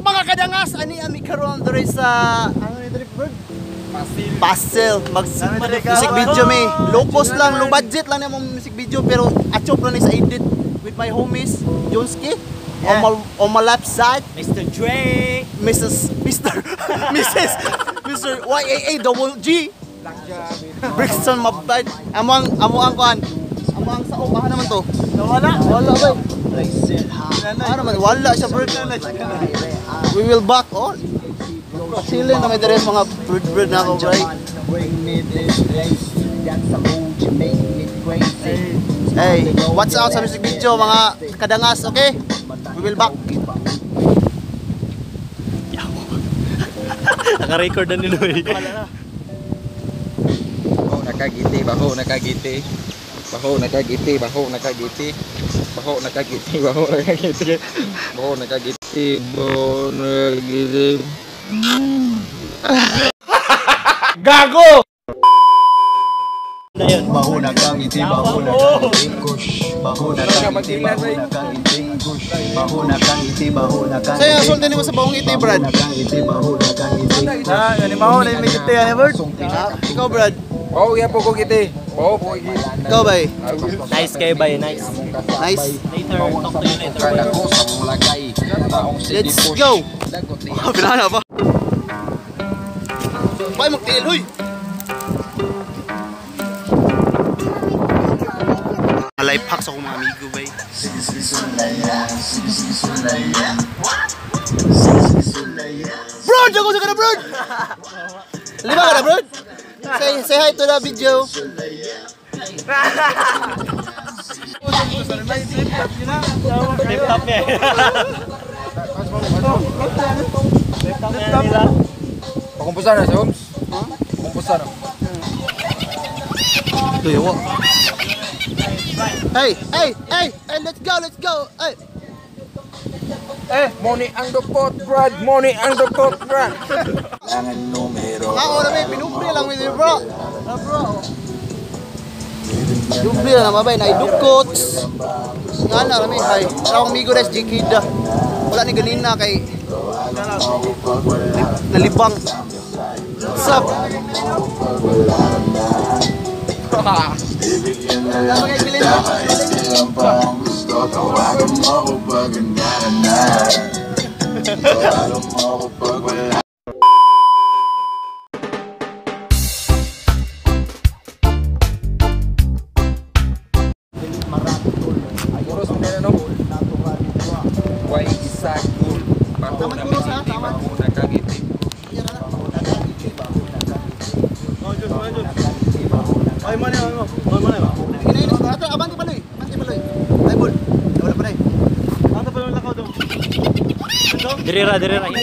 Mga kadangas? Ani ami karon diri sa ano ni diri, bird? Pasil. Mag music video mi. Low cost lang, low budget lang na music video pero achop lang ni sa edit with my homies, Jonski. Yeah. On my left side, Mr. Dre, Mrs. Mr. Mrs. Mr. YAA double G. Brixton mabad. Among amo ang kuan. Amo ang saok ah naman to. Wala. Wala ba? Ano man wala siya bird. We will back all. Chilling na may dere mga bird bird na ako, bro. Hey, watch out sa music video mga kadangas, okay? We will back. Naka-record na nilo eh. Baho nakagiti, baho nakagiti. Baho nakagiti, baho nakagiti. Baho nakagiti, baho nakagiti. Baho nakagiti, baho nakagiti. Gago! Baho na kang iti, baho na kang iti, kush. Baho na kang iti, baho na kang iti, kush. Baho na kang iti, baho na kang iti. Sa'yo, sulti nimo sa bahong iti, Brad. Baho na kang iti, baho na kang iti. Ah, gani maho na yung iti, ano, Brad? Ikaw, Brad. Baho ya po ko giti. Baho po giti. Ikaw, bay. Nice kayo, bay. Nice. Nice. Later, talk to you later. Let's go! Pinana pa. Bay, magtiil, huy! Life hacks ako mga amigo, bay. Bro, jago sa ka na, bro! Lima ka na, bro? Say hi to the video. Flip top niya. Flip top niya nila. Pakumpusa na sa Homes. Pakumpusa na. Tuyo. Hey, hey, hey, hey, let's go, let's go. Hey. Eh, money ang dukot, Brad. Money ang dukot, Brad. Ako na may pinubre lang with bro. Ah, bro. Pinubre lang mabay na idukot. Nga na rami hay. Akong amigo res Jikida. Wala ni ganina kay nalibang. What's up? Oras mo na no? Way isa gul. Baho na kagiti, baho na kagiti. Ay, mali, ay, mali. Ato, abante paloy. Abante paloy. Ay, bol. Wala pa na eh. Ato pa lang lakaw do. Dirira, dirira. Wa,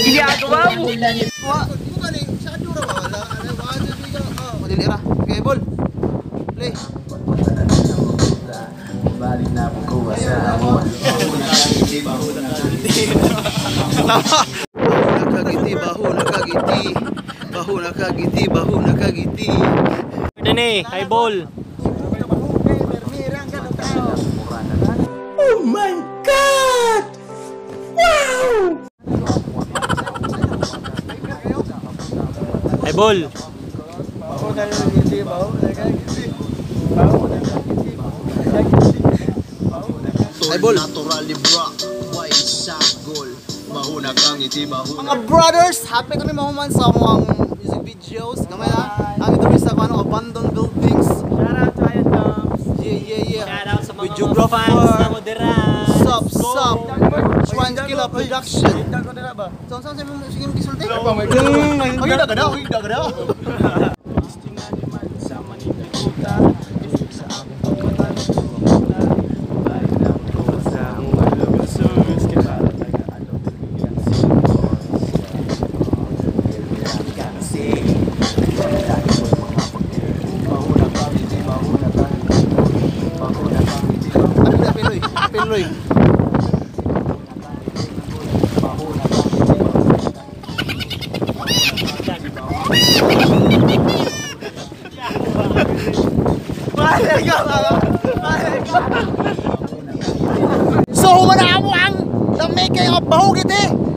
di ba ni sa dura ba wala? Ano ba oh, dili ra. Okay, bol. Play. Tama. Nakagiti, baho, nakagiti. Baho, nakagiti, baho, nakagiti. Dene, high ball. Oh my God! Wow! High ball. High ball. Naturally bro, way sagol. Baho na kang iti, baho na Mga brothers, happy kami mahuman sa among music videos. Gamay na. Kami diri sa ano, abandoned buildings. Shout out to Ayan Toms. Yeah, yeah, yeah. Shout out sa mga Videographer. fans na mo dira. Sup, sup. Swan Killer Production. So, saan sa imong sige gisulti? Ay, daga daw, ay daga daw. Ano ba Piloy? Piloy. So humana mo ang the making of Bahugiti.